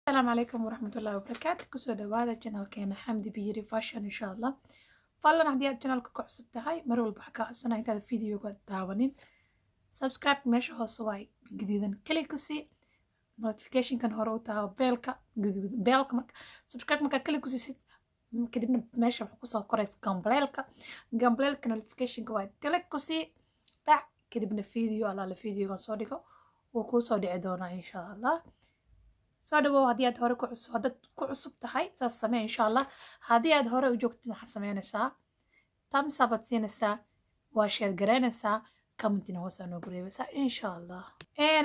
Asalaamu calaykum waraxmatullahi wabarakaatu. Kusoo dhawaada channelkeena Xamdi Beauty Fashion. Insha Allah, fadlan haddii aad channelka ku cusub tahay, mar walba waxaa kaa codsanaa intaad videoga daawanin subscribe meesha hoose waa gaduudan kali ku sii, notificationkan hore u taabo beelka gaduudan beelka. Marka subscribe markaa kali ku siisid, kadibna meesha wuxuu kusoo koray gambaleelka. Gambaleelka notificationka waa kali ku sii dhac, kadibna video alaala videogan soo dhigo wuu kuu soo dhici doonaa, insha Allah. Soo dhawow. Haddii aad hore ku cusub, haddaad ku cusub tahay, saas samee, insha Allah. Haddii aad hore u joogtid, waxaad sameynaysaa thumbs up aad siinaysaa, waa share garaynaysaa, commentina hoos aa noogu reebaysaa, insha Allah.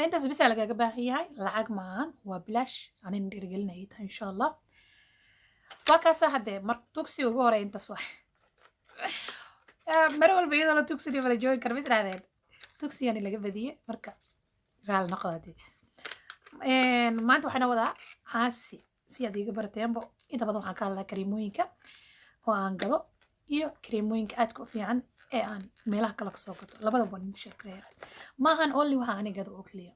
Intaas bisa lagaga baahan yahay, lacag maahan, waa bilaash. Anina dhiirigelinayay tahay, insha Allah. Waa kaasa haddee mar tugsi ugu horey intaas waa. Mar walba iyadoo la tugsiga wada joogi kara ma israadeen, tugsigani laga badiyey. Marka raali noqda. Hadee maanta waxaana wadaa caasi si aad iiga barateenbo. Inta badan waxaan ka hadlaa kareemooyinka oo aan gado iyo kareemooyinka aadka u fiican ee aan meelaha kale kasoo gato. Labadaba waan idin sheekeeya, maahan only waxa ani gado oo keliya.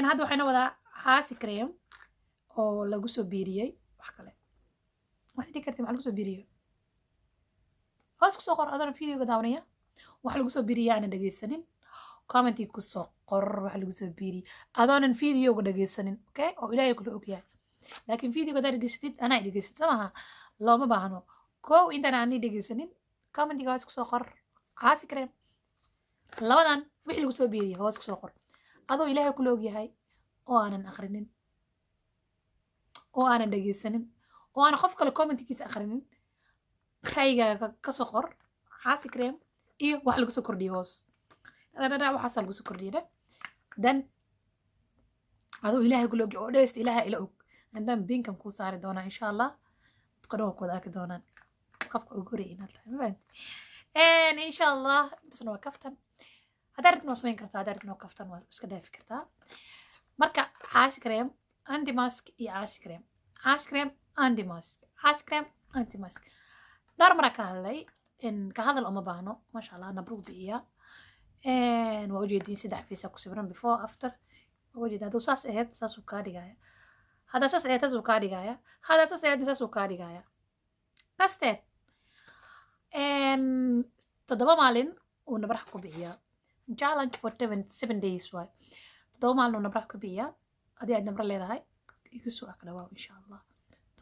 Hadda waxaana wadaa caasi cream oo lagu soo biiriyey wax kale. Waxaad dhihi kartid, "Maxaa lagu soo biiriyey?" Hoos kusoo qor adoona videoga daawanaya wax lagu soo biiriya aanan dhegeysanin. Commenti kusoo qor wax lagu soo biiriyey adoonan videoga dhegeysanin, okay, oo Ilaahay kula ogyahay. Laakiin videoga haddaad dhegeysatid, anaa dhegeysatid, soo maaha? Looma baahno. Kow intaan ani dhegeysanin, commentiga hoos kusoo qor caasi cream labadan wixii lagu soo biiriyey. Hoos kusoo qor adoo Ilaahay kula ogyahay oo aanan aqrinin oo aanan dhegeysanin oo aanan qof kale commentigiisa aqrinin. Ra'yigaaga kasoo qor caasi cream iyo wax lagu soo kordhiyey hoos. Waxaasaa lagu soo kordhiyey dheh. Dan adoo Ilaahay kula ogyahay oo dhegeysta, Ilaahay ila og. Intaan binkan kuu saari doonaa, insha Allah, dadka dhan waa ku wada arki doonaan qofka ugu horreeyay inaad tahay. Ma fahanti? Insha Allah, intaasna waa kaftan. Haddaa rabtin waa samayn kartaa, haddaa rabtin waa kaftan, waa iska dhaafi kartaa. Marka caasi cream anti mask iyo caasi cream, caasi cream anti mask, caasi cream anti mask dhowr maraa ka hadlay. Ka hadal uma baahno, maasha Allah. Nabruu bi'iyaa, waa ujeediin. Saddex fiisa ku sawiran, before, after, waa ujeedin. Hadduu saas ahayd, saasuu kaa dhigaya. Haddaa saas ahayd, saasuu kaa dhigaya. Haddaa saas ahayd, saasuu kaa dhigaya. Kasteed 7 maalin uu nabraha ku bixiyaa. Challenge for 7 days waay. 7 maalin uu nabraha ku bixiyaa. Haddii aad nabro leedahay, iga soo aqdhawaaw, insha Allah.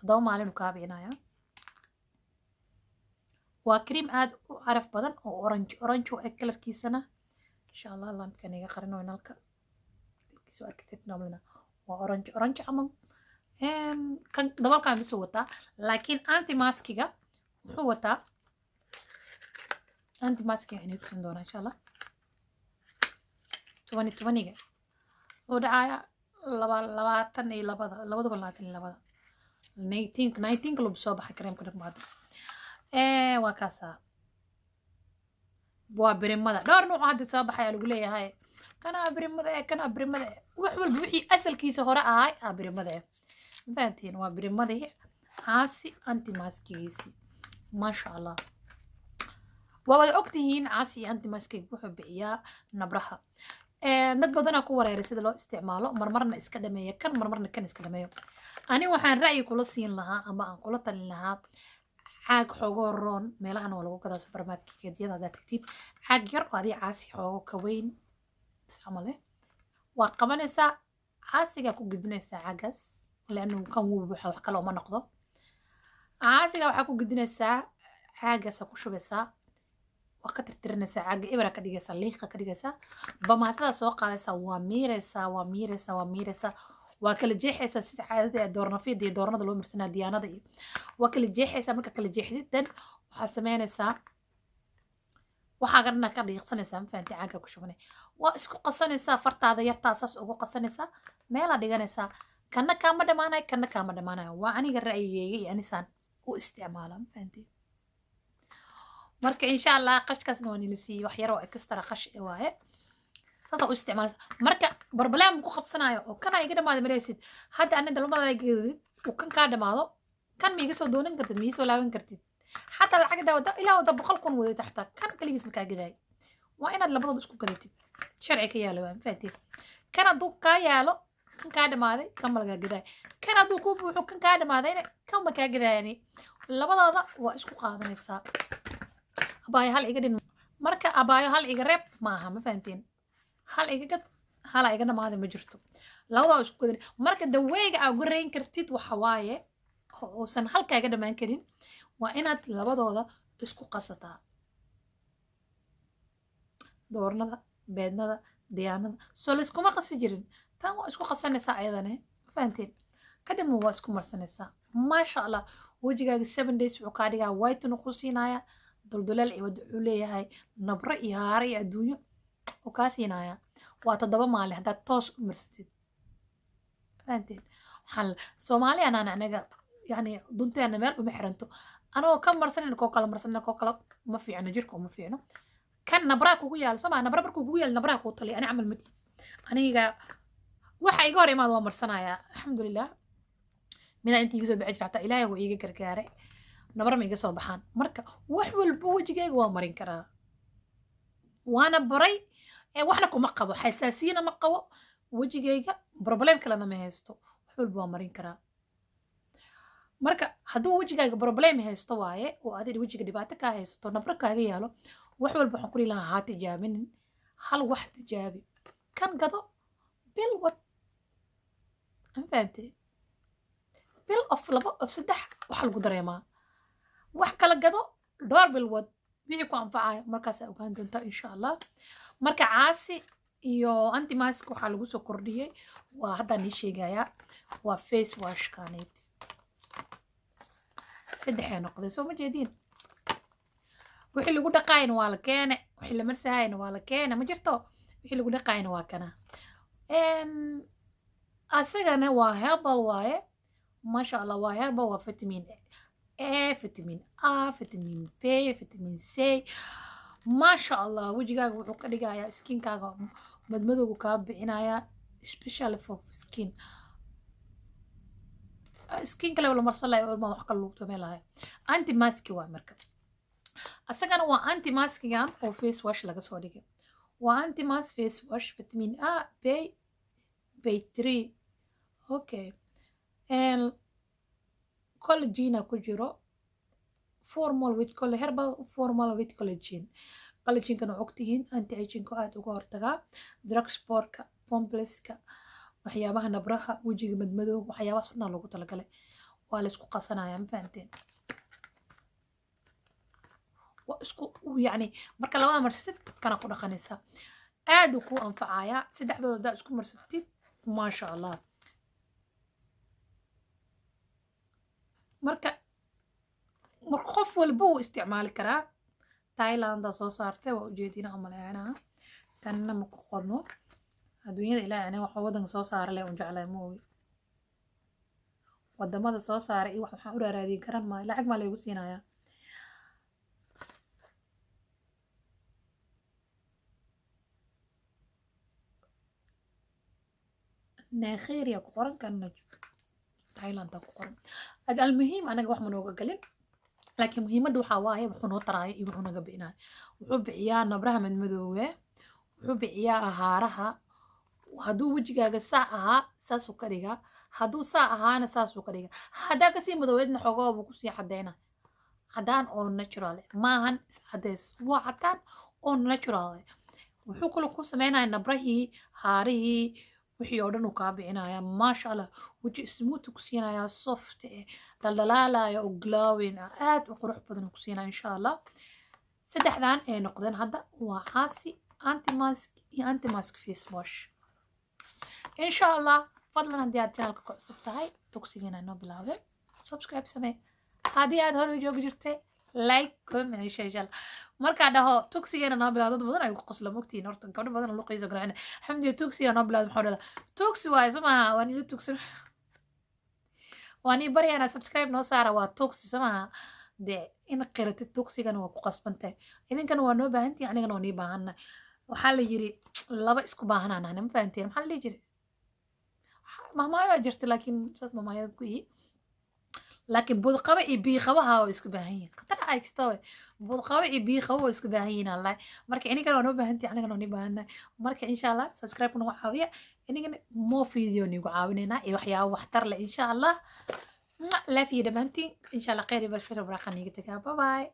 7 maalin uu kaa bixinayaa. Waa cream aad u caraf badan oo orange orange u eg kalarkiisana, insha Allah. Laamkan iga qarin oo nalka kalarkiisa waa arki kartin omlina. Waa orange orange camal. Kan dabalkan bisuu wataa, laakiin anti maskiga wuxuu wataa. Anti maskiga inay tusin doonaa, insha Allah. 2020-ga wuxuu dhacayaa laba labaatan iyo labada, 2022, 19-ka lagu soo baxay kareemka dhan hadda. Waa kaasaa, waa birimada dhowr nuuc hadda soo baxaya lagu leeyahay. Kanaa birimada eh, kanaa birimada eh. Wax walba wixii asalkiisa hore ahay aa birimada eh. Ma fahantiin? Waa birimadii caasi anti maskigiisi, maasha Allah. Waa wada ogtihiin caasi iyo anti maskiga wuxuu bixiyaa nabraha. Dad badanaa ku wareeray sida loo isticmaalo, marmarna iska dhameeya kan, marmarna kan iska dhameeyo. Ani waxaan ra'yi kula siin lahaa ama aan kula talin lahaa caag xoogoo roon. Meelahan waa lagu gadaa, supermarketyada haddaad tagtid. Caag yar oo adii caasi xoogo ka weyn camal eh waa qabanaysaa, caasigaa ku gedinaysaa caagaas, leannu kan wuu buuxa, wax kale uma noqdo. Caasiga waxaa ku gedinaysaa caagaasa, ku shubaysaa, waa ka tirtirinaysaa caaga, ibra ka dhigaysaa, liiqa ka dhigaysaa. Bamaatada soo qaadaysaa, waa miiraysaa, waa miiraysaa, waa miiraysaa, waa kala jeexaysaa sida caadada ee doornafiyada iyo doornada loo mirsanaa, diyaanada iyo waa kala jeexaysaa. Marka kala jeexdid, dan waxaa sameynaysaa waxaa garana ka dhiiqsanaysaa. Ma fahanti? Caaga ku shubanay, waa isku qasanaysaa, fartaada yartaa saas ugu qasanaysaa, meelaa dhiganaysaa. Kana kaama dhamaanayo, kana kaama dhamaanayo. Waa aniga ra'yigeyga iyo anisaan u isticmaala. Ma fahanti? Marka insha Allah qashkaasna waa nila siiyey, wax yar oo extra qash waaye. Saasaa u isticmaalaysa. Marka barbalaan ku qabsanayo oo kana iga dhamaada maraysid. Hadda ana dalmada gadid uu kan kaa dhamaado, kan ma iga soo doonan kartid, ma ii soo laaban kartid. Xataa lacag daa wada ilaa wada 100,000 wadata, xataa kan kaligiis makaa gadaay. Waa inaad labadood isku gadatid, sharci ka yaalo waa. Ma fahanteed? Kan hadduu kaa yaalo Kan kaa dhamaaday kan ma lagaa gadaayo. Kan hadduu kuu buuxo, kan kaa dhamaadayna kan ma kaa gadaayani. Labadooda waa isku qaadanaysaa. Abaayo hal iga dhin marka, abaayo hal iga reeb maaha, ma fahanteen? Hal iga gad, hala iga dhamaaday ma jirto. Labadaa isku gadan. Marka daweyga aa uga reyn kartid waxa waaye oo uusan halkaaga dhammaan karin waa inaad labadooda isku qasataa: doornada, beednada, diyaanada. Soo layskuma qasi jirin? Tan waa isku qasanaysaa ayadane, ma fahanteen? Kadibna waa isku marsanaysaa. Maasha Allah, wejigaaga 7 days wuxuu kaa dhigaa white ku siinaya. Dulduleel iyo wuxuu leeyahay nabro iyo haare iyo adduunyo uu kaa siinaya. Waa 7 maalin haddaad toos u marsatid, fahanteen? Waxaan Soomaali anaan anaga yani dunteena meel uma xiranto. Anagoo ka marsanin koo kala marsanin koo kale uma fiicno, jirka uma fiicno. Kan nabraa kugu yaalo soo maa? Nabra markuu kugu yaalo, nabraa kuu taliya. Ani camal matid, aniga waxa iga hor imaada waa marsanayaa. Alxamdulilah, midaa inta iga soo bixi jirta xataa Ilaahay wuu iiga gargaaray, nabra ma iga soo baxaan. Marka wax walba wejigayga waa marin karaa, waana baray. Waxna kuma qabo, xasaasiyana ma qabo, wejigayga problem kalena ma haysto. Wax walba waa marin karaa. Marka hadduu wejigaaga problem haysto waaye oo adiga wejiga dhibaato kaa haysato, nabro kaaga yaalo, wax walba waxaan ku dhihi lahaa haa tijaabinin, hal wax tijaabi. Kan gado, bil wad, ma fahantay? Bil of labo of saddex waxa lagu dareemaa. Wax kala gado, dhowr bil wad, wixii ku anfacaya markaasaa ogaan doontaa, insha Allah. Marka caasi iyo antimask waxaa lagu soo kordhiyey waa haddaan ii sheegayaa, waa face wash kaneet. Saddexay noqday, soo ma jeediin? Wixii lagu dhaqaayna waa la keene, wixii la marsahayna waa la keene. Ma jirto, wixii lagu dhaqaayna waa kana. Asagana waa herbal waaye, maasha Allah. Waa herbal, waa vitamin A, vitamin A, vitamin B, vitamin C. Maasha Allah, wejigaaga wuxuu ka dhigayaa skinkaaga madmadowgu kaa bixinayaa, special for skin kale la marsan lahay oo wax kale lagu samey lahay. Anti maski waa marka asagana waa anti maskigan oo face wash laga soo dhigay. Waa anti mask face wash, vitamin A, B, B3, okay, and collagena ku jiro, formula with herbal formula with collagen. Collagenkana waa ogtihiin, anti agingka aad uga hortagaa, dark spotka, pimpleska, waxyaabaha nabraha wejiga, madmadow, waxyaabahaas dhan loogu talagalay. Waa la isku qasanaya, ma fahanteen? Waa isku yacni marka labada marsatid kana ku dhaqanaysaa, aad uu kuu anfacayaa saddexdooda haddaa isku marsatid, maasha Allah. Marka qof walba wuu isticmaali karaa. Thailandaa soo saartay, waa ujeedina umaleynaa. Kanna ma ku qorno adduunyada Ilaahay. Aniga waxa waddanka soo saara leh un jeclay, ma ogi wadamada soo saaray iyo wax waxaan u raaraadiyay garan maayo. Lacag maa laygu siinayaa? Nigeria ku qoran, kanna Thailand ku qoran. Almuhiim, anaga wax ma nooga galin, laakiin muhiimadda waxaa waaye wuxuu noo taraayo iyo wuxuu naga bi'inayo. Wuxuu bixiyaa nabraha madmadoowe, wuxuu bixiyaa haaraha. Hadduu wejigaaga saa ahaa, saasuu ka dhigaa. Hadduu saa ahaana, saasuu ka dhigaa. Haddaa kasii madoobeedna, xogoo buu kusii cadeyna. Cadaan oo natural maahan, iscadeys, waa cadaan oo natural. Wuxuu kaloo ku sameynaya nabrahii, haarihii, wixii oo dhan uu kaa bixinaya. Maasha Allah, weji smooth ku siinaya, soft eh, dhaldhalaalaya oo glowing ah, aad u qurux badan ku siinaya, insha Allah. Saddexdan ay noqdeen hadda waa caasi, antimask iyo antimask face wash, insha Allah. Fadlan, haddii aad channelka ku cusub tahay, dugsigeena noo bilaabay, subscribe samee. Haddii aad hore u joogi jirtay, like, comment, share, insha Allah. Markaa dhaho tugsigeena noo bilaabo, dad badan ay ku qosla, mogtihiin? Horta gabdho badan oo luqayso garacina, alxamdulillah, tugsiga noo bilaabo. Maxaa dhahdaa? Tugsi waaye, soo maaha? Waan ila tugsi, waan ii baryaanaa, subscribe noo saara. Waa tugsi, soo maaha? Dee in qiratid tugsigana waa ku qasbantahay. Idinkana waa noo baahantihin, anigana waa nii baahanna. Waxaa la yiri laba isku baahanaa nahne, ma fahanteen? Maxaa la dhihi jiray? Mahmaayo jirta, laakiin saas mahmaayada ku ihi. Laakiin budqaba iyo biiqabaha waa isku baahan yihiin. Khatar ay kasta way, budqaba iyo biiqaba waa isku baahan yihiin Allah. Marka inigana waa noo baahantihi, anigana waa nii baahannahay. Marka insha Allah subscribe nagu caawiya, inigana more video nigu caawinaynaa iyo waxyaabo waxtar leh insha Allah. Laafiya dhammaantiin insha Allah, khayr iyo barshada baraaqa niga tagaa. Bye bye.